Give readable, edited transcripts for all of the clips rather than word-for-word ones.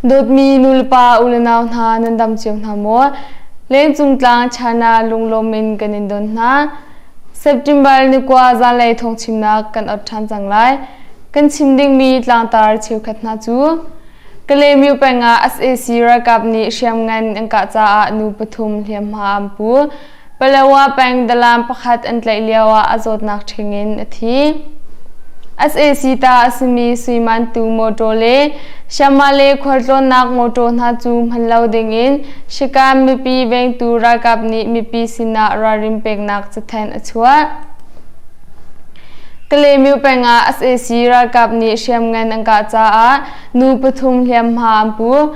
Dawtmi nulepa ulenau hna nan dam cio hna maw? Lengcung tlang China lunglawm in kan in don hna. September ni kua zanlei thawngchimnak kan ot ṭhan cang lai. Kan chim dingmi tlangtar cheukhat hna cu Kalaymyo peng ah sac ralkap nih hriamngan an kah caah nu pathum hliamhma an pu. Palawa peng dalaan pakhat an tlaih lioah a zawtnak ṭhing in a thi. Sac ta a simi suimantu mawṭaw le Shamale khualtlawnnak mawṭaw hna cu hman lo dingin Shikam mipi vengtu ralkap nih mipi sinah ralrin peknak cathanh a chuah. Kalaymyo peng ah sac ralkap nih hriamngan an kah caah nu pathum hliamhma an pu.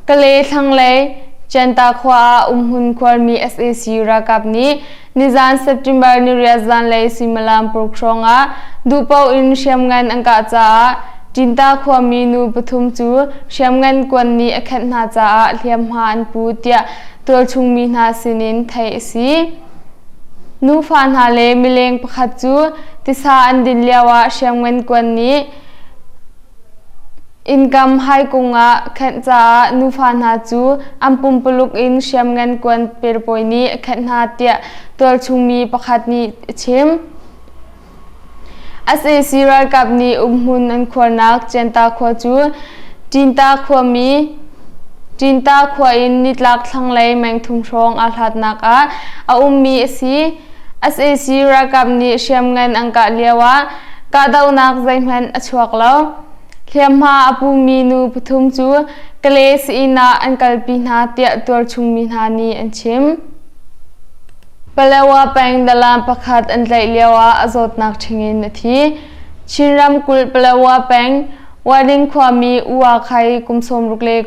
Kalay thlanglei Centa khua ah umhmun khuarmi sac ralkap nih nizan September niriat zanlei suimilam paruk hrawng ah duhpaoh in hriamngan an kah caah Tinta khuami nu pathum cu hriamngan kuan nih a khenh hna caah hliamhma an pu tiah tualchung mi hna sinin theih a si. Nufa hna le mileng pakhat cu tisa an din lioah hriamngan kuan nih Innkam haikung ah khenh caah nufa hna cu an pumpuluk in hriamngan kuan perpawi nih a khenh hna tiah tualchung mi pakhat nih a chim. Sac ralkap nih umhmun an khuarnak Cianta khua cu Tinta khuami Tinta khua in nitlak thlanglei mengthum hrawng aa hlatnak ah a ummi a si. Sac ralkap nih hriamngan an kah lioah kahdohnak zeihmanh a chuak lo. Hliamhma a pumi nu pathum cu Kale sii-inn ah an kalpi hna tiah tualchung mi hna nih an chim. Palawa peng dalaan pakhat an tlaih lioah a zawtnak ṭhing in a thi. Chin ramkulh Palawa peng Wading khuami U Wa Khai kum 65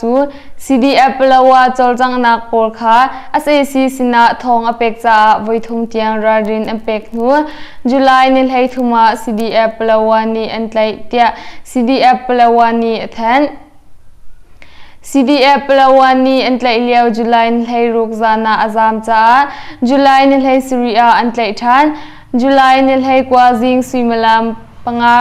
cu CDF Palawa cawlcanghnak pawl kha sac sinah thawng a pek caah voithum tiang ralrin an pek hnu July ni 13 ah CDF Palawa nih an tlaih tiah CDF Palawa nih a thanh. CDF Palawa nih an tlaih lio July ni 16 zan ah a zaam caah July ni 17 ah an tlaih ṭhan. July ni 19 zing suimilam panga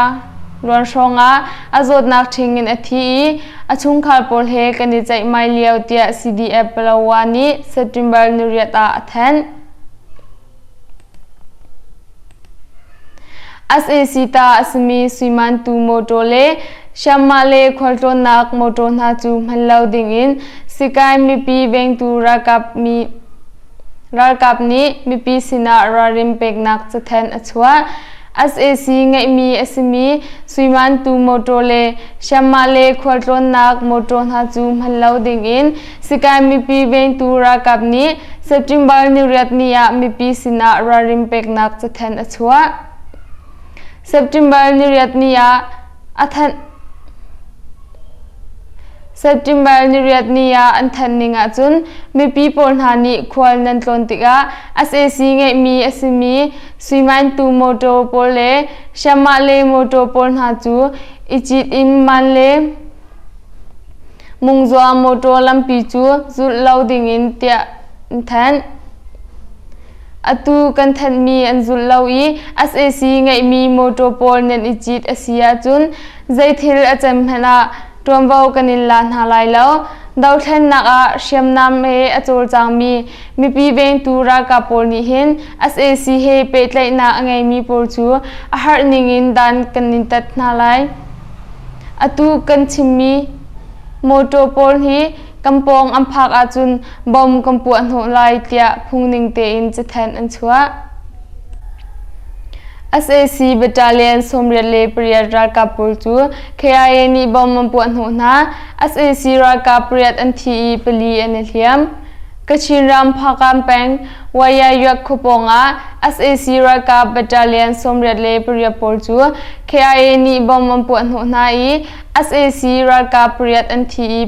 luan hrawng ah a zawtnak ṭhing in a thi i a chungkhar pawl he kan i ceihmai lio tiah CDF Palawa nih September ni riat ah a thanh. Sac ta a simi suimantu mawṭaw le Shamma le khualtlawnnak mawṭaw hna cu hman lo dingin Sikai mipi vengtu ralkap mi Ralkap nih mipi sinah ralrin peknak cathanh a chuah. Sac ngeihmi a simi suimantu mawṭaw le hriamngan le khualtlawnnak mawṭaw hna cu hman lo dingin Sikai mipi vengtu ralkap nih September niriat ni ah mipi sinah ralrin peknak cathanh a chuah. September niriat ni ah a thanh September niriat ni ah an thanh ning ahcun mipi pawl hna nih khual nan tlawn tikah sac ngeihmi a simi suimantu mawṭaw pawl le hriamngan le mawṭaw pawl hna cu i cit in man le mungzua mawṭaw lampi cu zulh lo dingin tiah an thanh. Atu kan thanhmi an zulh lo i sac ngeihmi mawṭaw pawl nan i cit a si ahcun zeithil a cem hmanh ah ṭuanvo kan in la hna lai lo. Dothlennak ah hriamnam he a cawlcangmi mipi vengtu ralkap pawl nih hin sac he pehtlaihnak a ngeimi pawl cu a harh ningin dan kan in tat hna lai. Atu kan chimmi mawṭaw pawl hi kan pawng an phak ahcun bom kan puah hnawh lai tiah phungning tein cathanh an chuah. SAC Battalion 88 ralkap pawl cu KIA nih bom an puah hnawh hna. SAC ralkap pariat an thi i pali an i hliam. Kachin ram Phakam peng Wayayuak khua pawng ah SAC ralkap Battalion 88 pawl cu KIA nih bom an puah hnawh hna i SAC ralkap pariat an thi i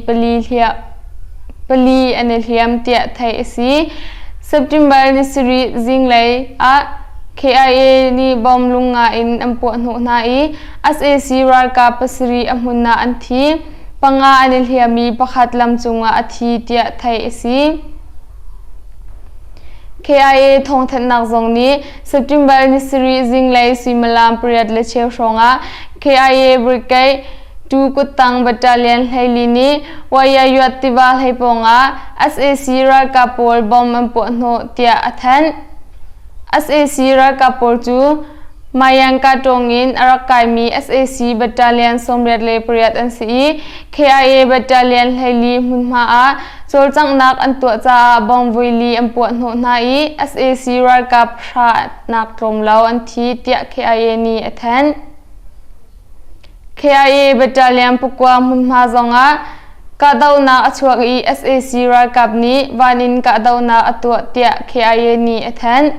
pali an i hliam tiah theih a si. September ni sarih zinglei ah KIA nih bom lunga in an puah hnawh hna i SAC ralkap pasarih a hmun ah an thi. Panga an i hliam i pakhat lam cungah a thi tiah theih a si. KIA thawngthanhnak zong nih September ni sarih zinglei suimilam pariat le cheu hrawngah KIA Brigade Tu kuttang battalion 14 nih Wayayuat tiva hlei pawngah sac ralkap pawl bom an puahhnawh tiah a thanh. Sac ralkap pawl cu Mayangka tawng in a rak kaimi sac battalion 88 an si i KIA battalion 14 hmunhma ah cawlcanghnak an tuah caah bom voili an puahhnawh hna i sac ralkap hranak tlawm lo an thi tiah KIA nih a thanh. KIA battalion pakua hmunhma zongah kahdohnak a chuak i sac ralkap nih van in kahdohnak a tuah tiah KIA nih a thanh.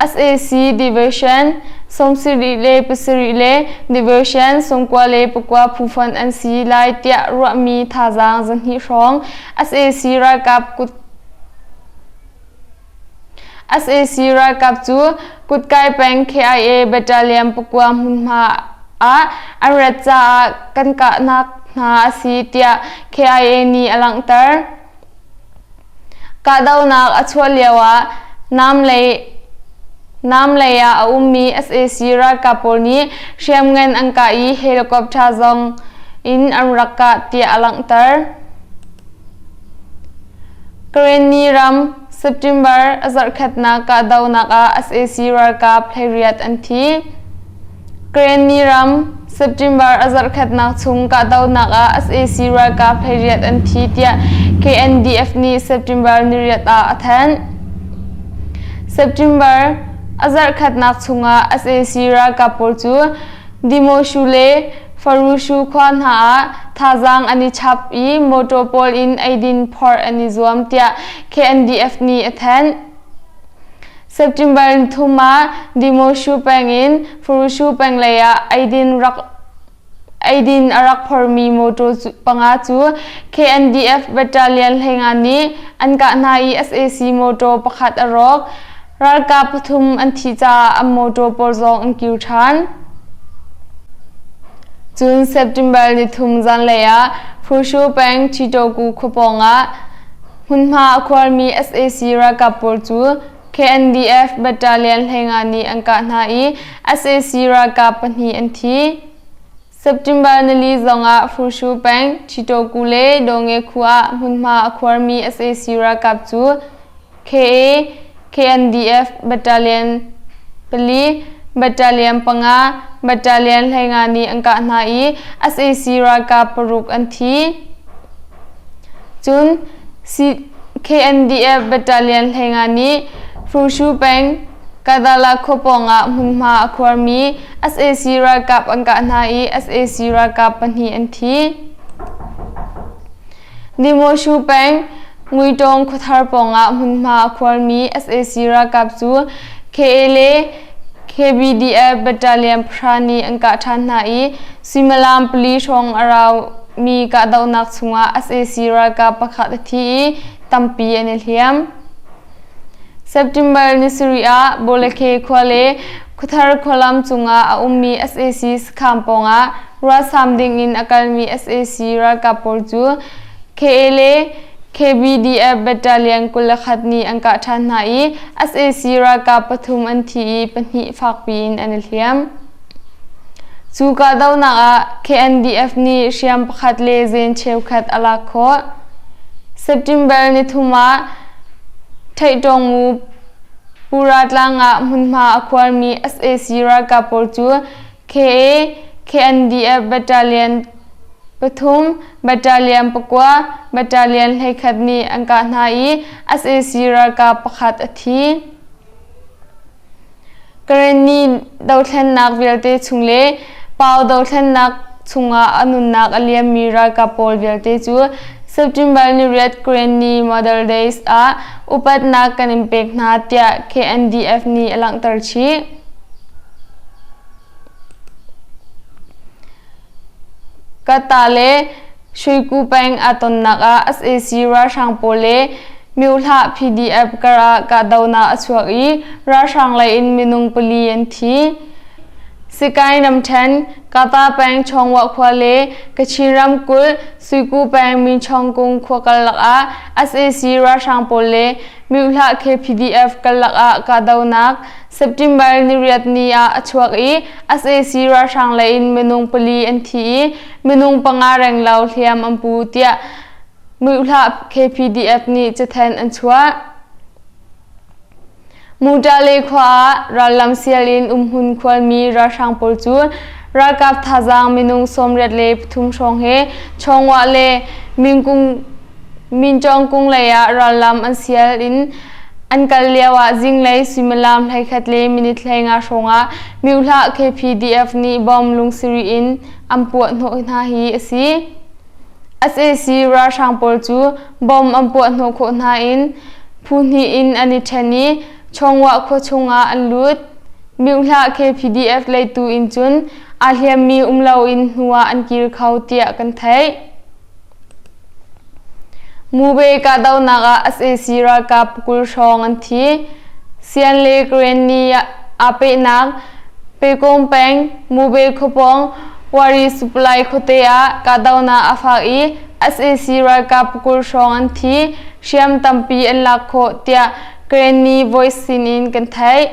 Sac Division 77 le Division 99 phufonh an si lai tiah ruahmi thazaang 200 hrawng sac ralkap kut Sac ralkap cu Kutkai peng KIA battalion pakua hmunhma ah an rat caah kan kahnak hna a si tiah KIA nih a langhter. Kahdohnak a chuah lioah Nam lei ah a ummi sac ralkap pawl nih hriamngan an kah i helicopter zong in an rak kah tiah a langhter. Karenni ram September a zarhkhatnak kahdohnak ah sac ralkap 18 an thi. Karenni ram September a zarhkhatnak chung kahdohnak ah sac ralkap 18 an thi tiah KNDF nih September niriat ah a thanh. September a zarhkhatnak chungah sac ralkap pawl cu Dimoshu le Farushu khua hna ah thazaang an i chap i motor pawl in eidin phorh an i zuam tiah KNDF nih a thanh. September 3 ah Dimoshu peng in Farushu peng lei ah eidin rak eidin a rak phormi motor panga cu KNDF battalion 15 nih an kah hna i sac motor pakhat a rawk. Ralkap pathum an thih caah an motor pawl zong an kir ṭhan. Cun September nithum zanlei ah Fushu peng Chitoku khua pawngah hmunhma a khuarmi sac ralkap pawl cu KNDF battalion 15 nih an kah hna i sac ralkap pahnih an thi. September nili zongah Fushu peng Chitoku le Donge khua ah hmunhma a khuarmi sac ralkap cu KA, KNDF Battalion pali, Battalion panga, Battalion 15 nih an kah hna i sac ralkap paruk an thi. Cun KNDF Battalion 15 nih Frushu peng Kadala khua pawngah hmunhma a khuarmi sac ralkap an kah hna i sac ralkap pahnih an thi. Dimoshu peng Nguitawng khuathar pawngah hmunhma a khuarmi sac ralkap cu KA le KBDF battalion pahra nih an kah ṭhan hna i suimilam pali hrawng a raumi kahdohnak chungah sac ralkap pakhat a thi i tampi an i hliam. September ni sarih ah Bawlakhe khua le khuathar khualam cungah a ummi sac sakhan pawngah ruahsam dingin a kalmi sac ralkap pawl cu KA le KBDF battalion 21 nih an kah ṭhan hna i sac ralkap pathum an thi i pahnih fakpi in an i hliam. Cu kahdohnak ah KNDF nih hriam pakhat le zen cheukhat a lak khawh. September nithum ah Theihtawngmu Pura tlang ah hmunhma a khuarmi sac ralkap pawl cu KA, KNDF battalion pathum, battalion pakua, battalion 11 nih an kah hna i sac ralkap pakhat a thi. Karenni dothlennak vialte chung le Pau dothlennak chungah a nunnak a liammi ralkap pawl vialte cu September niriat Karenni Model Days ah upatnak kan in pek hna tiah KNDF nih a langhter chih. Ka ta le Shuiku peng aa tonnak ah sac ralhrang pawl le Myohlah PDF kar ah kahdohnak a chuak i ralhrang lei in minung pali an thi. Sikaing ramṭhen, Kapa peng Chawngwah khua le Kachin ramkulh Suiku peng Minchawngkung khua karlak ah sac ralhrang pawl le Myuhlah KPDF karlak ah kahdohnak September niriat ni ah a chuak i sac ralhrang lei in minung pali an thi i minung panga renglo hliam an pu tiah Myuhlah KPDF nih cathanh an chuah. Mutale khua ah rallam sial in umhmun khualmi ralhrang pawl cu ralkap thazaang minung 83 hrawng he Chawngwah le Minṭawngkung lei ah rallam an sial in an kal lio ah zinglei suimilam 11 le minute 15 hrawng ah Myohlah KPDF nih bomb lungsiri in an puah hnawh hna hi a si. Sac ralhrang pawl cu bomb an puah hnawh khawh hna in phu hnih in an i ṭhen i Chawngwah khua chungah an lut. Myohlah KPDF leitu in cun aa hliammi um loin hnuah an kir kho tiah kan theih. Mube kahdohnak ah sac ralkap 20 hrawng an thi. Sian le Karen nih aa pehnak Pekong peng Mube khuapawng Wari Supply khuate ah kahdohnak a fak i sac ralkap 20 hrawng an thi, hriam tampi an lak khawh tiah Karenni Voice sinin kan theih.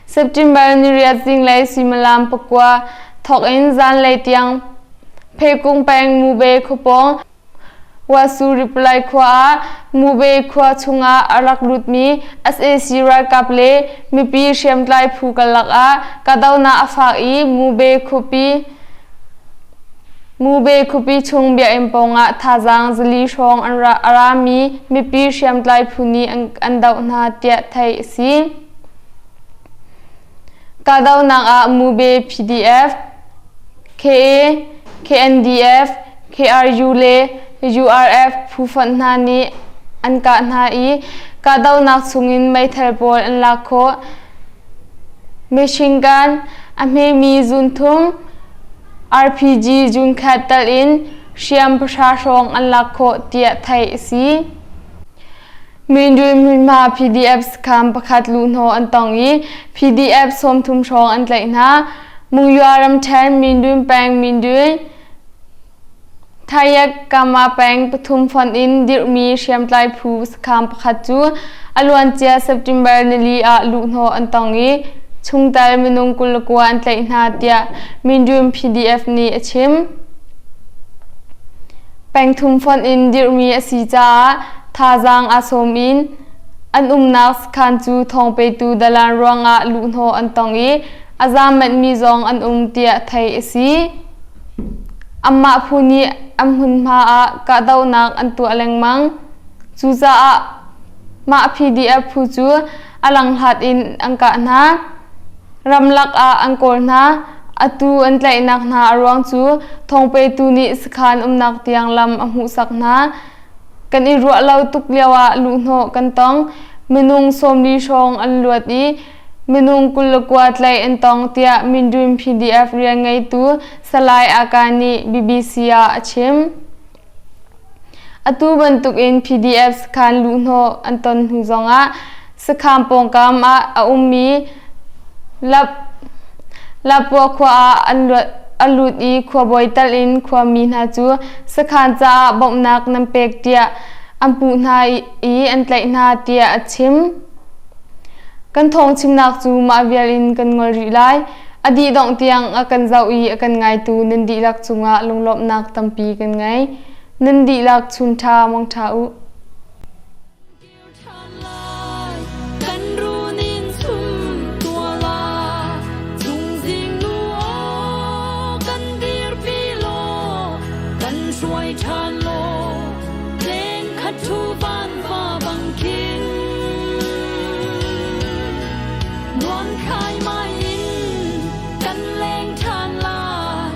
September niriat zinglei suimilam pakua thawk in zanlei tiang Phekung peng Mube khuapawng Wasu Reply khua ah Mube khua chungah a rak lutmi sac ralkap le mipi hriamtlai phu karlak ah kahdohnak a fak i Mube khuapi Mube khuapi chung biakinn pawngah thazaang zali hrawng an a rami mipi hriamtlai phu nih an doh hna tiah theih a si. Kahdohnak ah Mube PDF, KA, KNDF, KRU le URF phu fonh hna nih an kah hna i kahdohnak chungin meithal pawl an lak khawh. Machine gun, a hmemi zunthum, RPG zunkhat tal in hriam pahra hrawng an lak khawh tiah theih a si. Mindun hmunhma PDF sakhan pakhat luhhnawh an tong i PDF 30 hrawng an tlaih hna. Mungywar ramṭhen Mindun peng Mindun Thayak Kama peng pathum fonh in dirhmi hriamtlai phu sakhan pakhat cu a luancia September nili ah luhhnawh an tong i chungtel minung 29 an tlaih hna tiah Mindun PDF nih a chim. Pengthum fonh in dirhmi a si caah thazaang aa sawm in an umnak sakhan cu thawngpetu dalan ruangah luhhnawh an tong i a zaam manhmi zong an um tiah theih a si. Anmah phu nih an hmunhma ah kahdohnak an tuah lengmang. Cucaah mah PDF phu cu a langhlat in an kah hna. Ramlak ah an kawl hna. Atu an tlaihnak hna a ruang cu thawngpetu nih sakhan umnak tiang lam a hmuhsak hna. Kan i ruah lo tuk lioah luhhnawh kan tong. Minung 40 hrawng an luat i minung 29 tlaih an tong tiah Mindun PDF rianngeitu Salai Aka nih BBC ah a chim. Atu bantukin PDF sakhan luhhnawh an ton hnu zongah sakhan pawngkam ah a ummi Lapua khua ah an a lut i khuabawi tal in khuami hna cu sakhan caah bawmhnak nan pek tiah an puh hna i an tlaih hna tiah a chim. Kan thawng chimnak cu mah vial in kan ngol rih lai. A dih dongh tiang a kan zoh i a kan ngaitu nan dihlak cungah lunglawmhnak tampi kan ngei. Nan dihlak chun ṭha mong ṭha u. Kan run in sum tua la chungzing nu aw kan dirpi law kan hruai ṭhan law leng khat thu van va bang khin nuam khai mai in kan leng ṭhan lai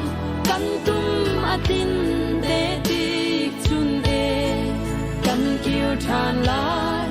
kan tum a tin te tik chun e kan kir ṭhan lai.